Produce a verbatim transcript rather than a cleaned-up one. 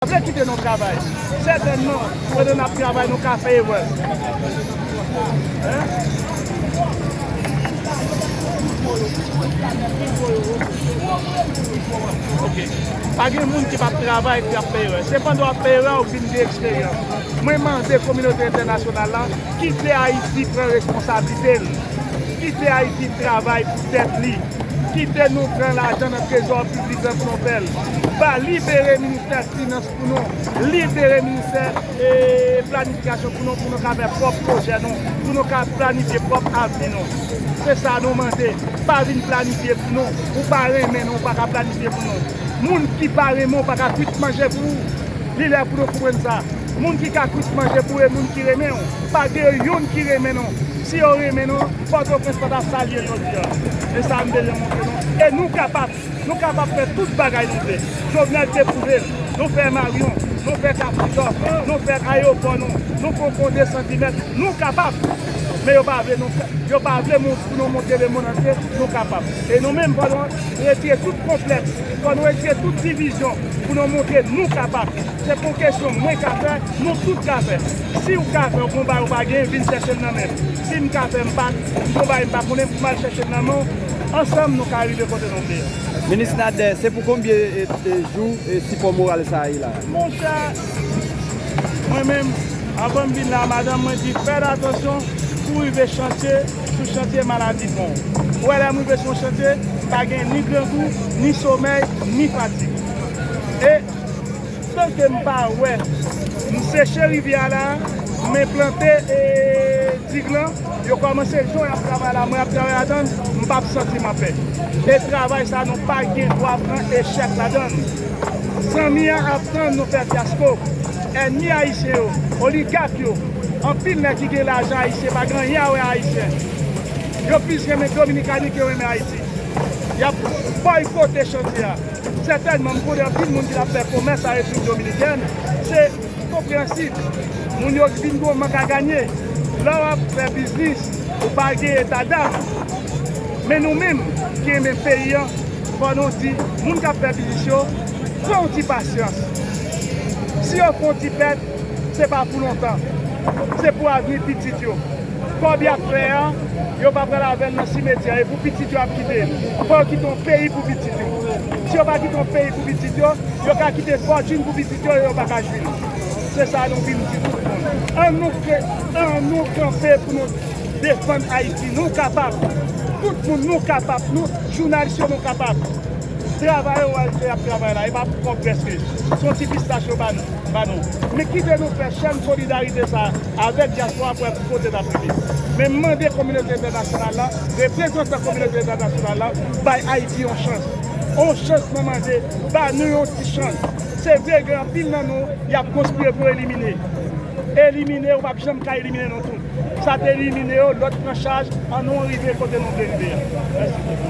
pa vle kite nou travay. Sètènman, pandan n ap travay, nou ka fè erè. Hein? Ok. Pa gen moun ki p ap travay epi ap fè erè. Se pandan w ap fè erè, ou vin gen eksperyans. Mwen mande kominote entènasyonal la, kite Ayiti pran responsablite l. Kite Ayiti travay pou tèt li. Kite nou pran lajan nan trezò piblik la pou nou fè l. Ba libere ministè finans pou nou. Libere ministè, e, planifikasyon pou nou, pou nou ka fè pwòp pwojè nou, pou nou ka planifye pwòp avni nou. Se sa nou mande. Pa vin planifye pou nou. Ou pa renmen nou, ou pa ka planifye pou nou. Moun ki pa renmen w pa ka kwit manje pou ou. Li lè pou nou konprann sa. Moun ki ka kwit manje pou ou e moun ki renmen w. Pa gen youn ki renmen nou. Si yo renmen nou, Pòtoprens pa t ap salye jodi a. E sa m bezwen montre nou. E nou kapab. Nou kapab fè tout bagay nou vle. Jovenel te pwouve l. Nou fè Marion, nou fè Kapitòl, nou fè ayewopò nou, nou fè yon pon de santimèt. Nou kapab. Men yo pa vle nou fè, yo pa vle moun, pou nou montre lemonn antye, nou kapab. E nou menm, fò nou retire tout konplèks, fò nou retire tout divizyon pou nou montre nou kapab. Se pa yon kesyon mwen ka fè, nou tout ka fè. Si w ka fè yon konba ou pa genyen, vin chèche l nan men m. Si m ka fè, m pa, yon konba m pa konnen, m al chèche l nan men w. Ansanm, nou ka rive kote nou vle a. Minis Nader, se pou konbyen, e, e, jou, e, sipò moral sa a ye la? Monchè, mwen menm, anvan m vin la, madanm mwen di, fè atansyon pou rive chantye, sou chantye maladi pran w. Ou wè, lè m rive sou yon chantye, pa gen ni grangou, ni somèy, ni fatig. E tanke m pa wè m seche rivyè a la, m enplante, e, dig lan, yo kòmanse jan y ap travay la, mwen ap travay ladan l, m p ap santi m anpè. E travay sa, nou pa gen dwa pran echèk ladan l. Zanmi an ap tann nou fè fyasko. Ènmi ayisyen yo, oligak yo, anpil nèg ki gen lajan ayisyen pa gen anyen a wè Ayisyen. Yo plis renmen Dominikani ke renmen Ayiti. Y ap bòykote chantye a. Sètènman, m konnen anpil moun ki t ap fè komès a Repiblik Dominikèn, se konpreyansib. Moun yo vin gen yon mank a ganye. Lè w ap fè biznis, ou pa gen eta dam. Men nou menm ki renmen peyi an, fò nou di moun k ap fè biznis yo, pran yon ti pasyans. Si yo fè yon ti pèt, se pa pou lontan. Se pou avni pitit yo. Kòb y ap fè a, yo pa pral avè l nan simetyè, e pou pitit yo y ap kite l. Fò yo kite yon peyi pou pitit yo. Si yo pa kite yon peyi pou pitit yo, yo ka kite fòtin pou pitit yo, e yo pa ka jwi l. Se sa nou vin di tout moun. An nou ke, an nou kanpe pou nou defann Ayiti. Nou kapab. Tout moun, nou kapab. Nou, jounalis yo, nou kapab. Travay yo wè y ap travay la, e pa pou kòb prèske. Se yon ti pistach yo ba nou, ba nou. Men kite nou fè chèn solidarite sa a avèk dyaspora pou wè kote n ap rive. Men m mande kominote entènasyonal la, reprezantan kominote entènasyonal la, bay Ayiti yon chans. Yon chans mwen mande, ba nou yon ti chans. Se vre, gen anpil nan nou, y ap konspire pou elimine. Elimine, ou p ap janm ka elimine nou tout. Sa te elimine yo, lòt pran chaj, an nou rive kote nou vle rive a. Mèsi.